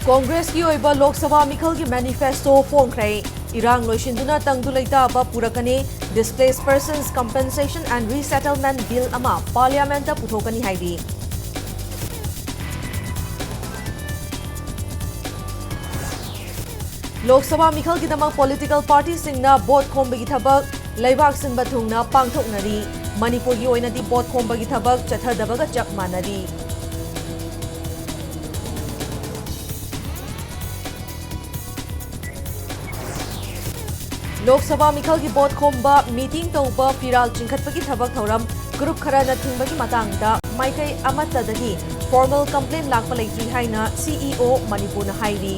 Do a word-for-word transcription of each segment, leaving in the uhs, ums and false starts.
ꯀꯣꯡꯒ꯭ꯔꯦꯁꯀꯤ ꯑꯣꯏꯕ ꯂꯣꯛ ꯁꯚꯥ ꯃꯤꯈꯜꯒꯤ ꯃꯦꯅꯤꯐꯦꯁꯇꯣ ꯐꯣꯡꯈ꯭ꯔꯦ꯫ ꯏꯔꯥꯡ ꯂꯣꯏꯁꯤꯟꯗꯨꯅ ꯇꯪꯗꯨ ꯂꯩꯇꯥꯕ ꯄꯨꯔꯛꯀꯅꯤ, Displaced Persons Compensation and Resettlement Bill ꯑꯃ ꯄꯥꯔꯂꯤꯌꯥꯃꯦꯟꯠꯇ ꯄꯨꯊꯣꯛꯀꯅꯤ ꯍꯥꯏꯔꯤ꯫ ꯂꯣꯛ ꯁꯚꯥ ꯃꯤꯈꯜꯒꯤꯗꯃꯛ ꯄꯣꯂꯤꯇꯤꯀꯦꯜ ꯄꯥꯔꯇꯤꯁꯤꯡꯅ ꯚꯣꯠ ꯈꯣꯝꯕꯒꯤ ꯊꯕꯛ ꯂꯩꯕꯥꯛ ꯁꯤꯟꯕ ꯊꯨꯡꯅ ꯄꯥꯡꯊꯣꯛꯅꯔꯤ꯫ ꯃꯅꯤꯄꯨꯔꯒꯤ ꯑꯣꯏꯅꯗꯤ ꯚꯣꯠ ꯈꯣꯝꯕꯒꯤ ꯊꯕꯛ ꯆꯠꯊꯗꯕꯒ ꯆꯞ ꯃꯥꯟꯅꯔꯤ꯫ ꯂꯣꯛ ꯁꯚꯥ ꯃꯤꯈꯜꯒꯤ ꯚꯣꯠ ꯈꯣꯝꯕ, ꯃꯤꯇꯤꯡ ꯇꯧꯕ, ꯐꯤꯔꯥꯜ ꯆꯤꯡꯈꯠꯄꯒꯤ ꯊꯕꯛ ꯊꯧꯔꯝ ꯒ꯭ꯔꯨꯞ ꯈꯔꯅ ꯊꯤꯡꯕꯒꯤ ꯃꯇꯥꯡꯗ ꯃꯥꯏꯀꯩ ꯑꯃꯠꯇꯗꯒꯤ ꯐꯣꯔꯃꯦꯜ ꯀꯝꯄ꯭ꯂꯦꯟ ꯂꯥꯛꯄ ꯂꯩꯇ꯭ꯔꯤ ꯍꯥꯏꯅ ꯁꯤꯏꯑꯣ ꯃꯅꯤꯄꯨꯔꯅ ꯍꯥꯏꯔꯤ꯫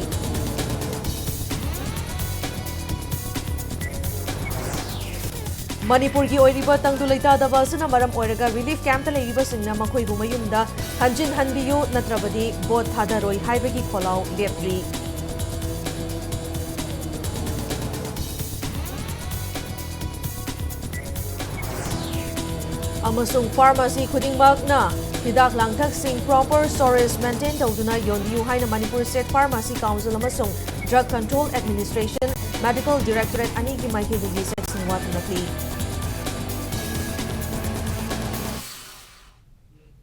ꯃꯅꯤꯄꯨꯔꯒꯤ ꯑꯣꯏꯔꯤꯕ ꯇꯪꯗꯨ ꯂꯩꯇꯥꯗꯕ ꯑꯁꯤꯅ ꯃꯔꯝ ꯑꯣꯏꯔꯒ ꯔꯤꯂꯤꯐ ꯀꯦꯝꯞꯇ ꯂꯩꯔꯤꯕꯁꯤꯡꯅ ꯃꯈꯣꯏꯕꯨ ꯃꯌꯨꯝꯗ ꯍꯟꯖꯤꯟ ꯍꯟꯕꯤꯌꯨ, ꯅꯠꯇ꯭ꯔꯕꯗꯤ ꯚꯣꯠ ꯊꯥꯗꯔꯣꯏ ꯍꯥꯏꯕꯒꯤ ꯈꯣꯜꯂꯥꯎ ꯂꯦꯞꯂꯤ꯫ ꯑꯃꯁꯨꯡ ꯐꯥꯔꯃꯥꯁꯤ ꯈꯨꯗꯤꯡꯃꯛꯅ ꯍꯤꯗꯥꯛ ꯂꯥꯡꯊꯛꯁꯤꯡ proper storage maintain ꯇꯧꯗꯨꯅ ꯌꯣꯟꯕꯤꯌꯨ ꯍꯥꯏꯅ ꯃꯅꯤꯄꯨꯔ State Pharmacy Council ꯑꯃꯁꯨꯡ Drug Control Administration Medical Directorate ꯑꯅꯤꯒꯤ ꯃꯥꯏꯀꯩꯗꯒꯤ ꯆꯦꯛꯁꯤꯟꯋꯥ ꯊꯝꯂꯛꯂꯤ꯫